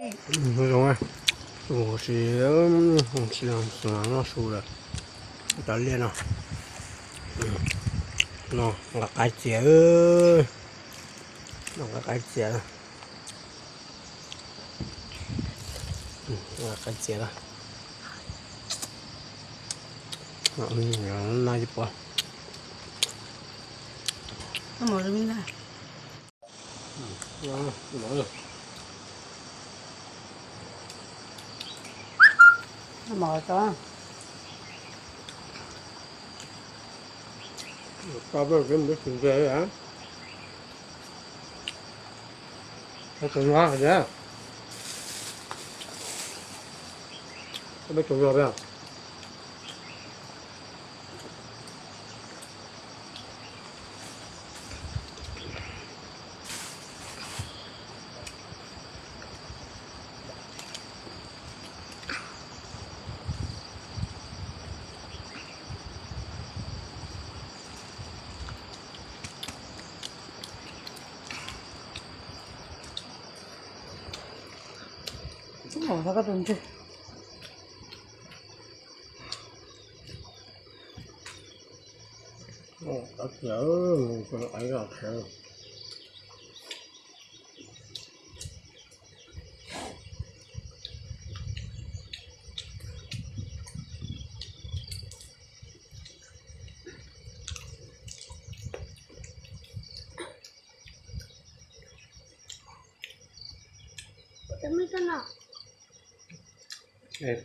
Zoo, tus si, si noj su lawm. Cov liaj no, no nqa qaib txias, no nqa qaib txias, nqa qaib txias, no ib puas.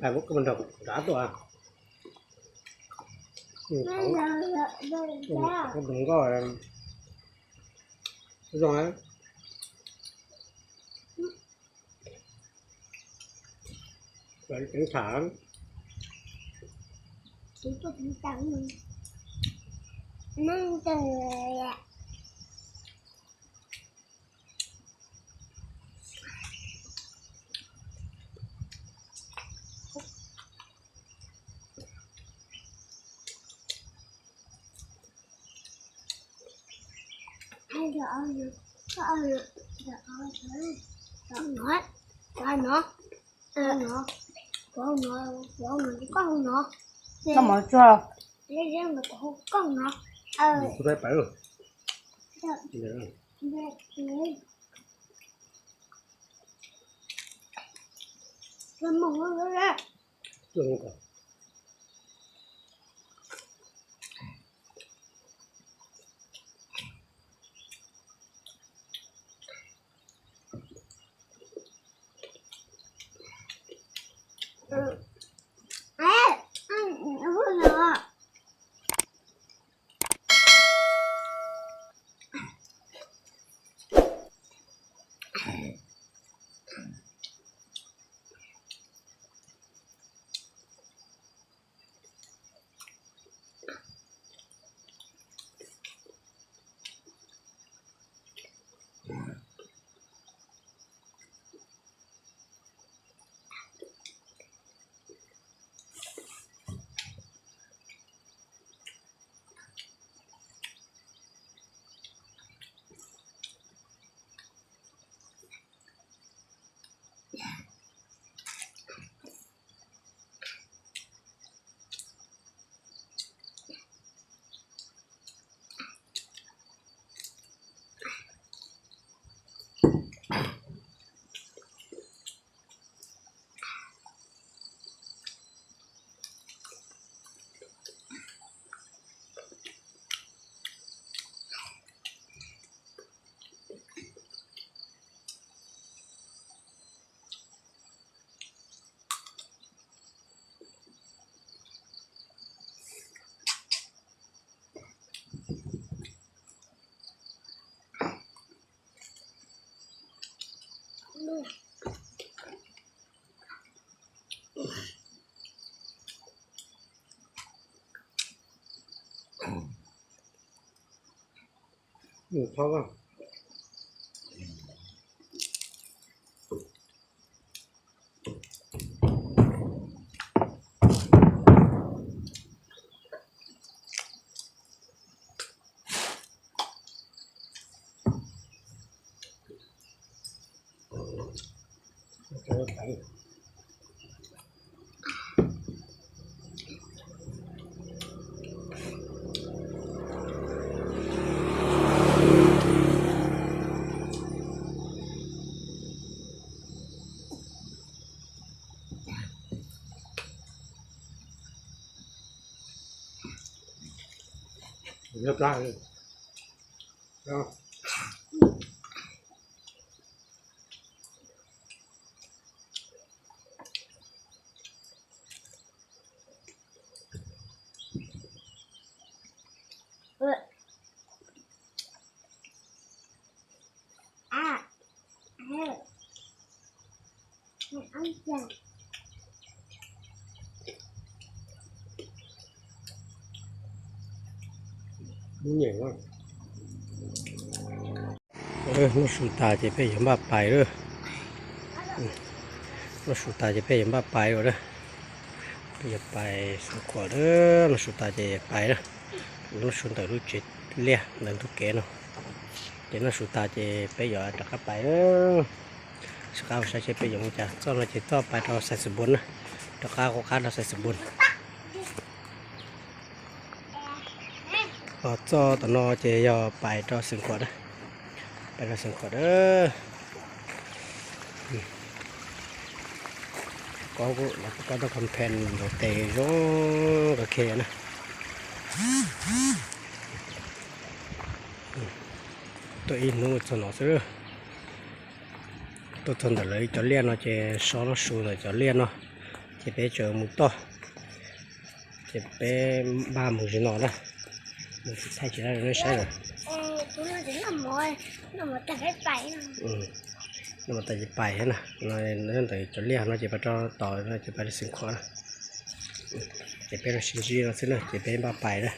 Pais muab koj nrog kuv nrad tuaj. Koj nkoj zoo. Ceev tham. Noj mov tsuag. Noj su tas ces peb yuav npaj pais lawm. Noj su tas ces peb yuav npaj pais lawm. Peb yuav pais Xeev Khuam lawm, noj su tas ces pais lawm. Noj su ntawm lub tsev liaj ntawm ntug kev no. Ces noj su tas ces peb yuav rov qab pais lawm. Sawv qab ua saib seb peb yuav mus cas, txoj no ces txoj pais rau Xais Xwm Npuas na, rov qab qub qab rau Xais Xwm Npuas. Ho txoj tom no ces yog pais rau Xeev Khuam na, pais rau Xeev Khuam na. Kob kuj los kob rau company ntawd tes zoo kawg kiag na. Tuaj ib hnub txog no xwb. Tuaj txog ntawm lawv cov liaj no ces so noj su ntawm cov liaj no, ces peb tseem mus toj, ces peb npaj mus zim no na, mus thaij tsis tau rau nej saib lawm. Noj mus tas ces pais na, ntawm cov liaj no ces pais rau tom no ces pais rau Xeev Khuam na. Ces peb los sib ntsib no xwb na, ces peb npaj pais na.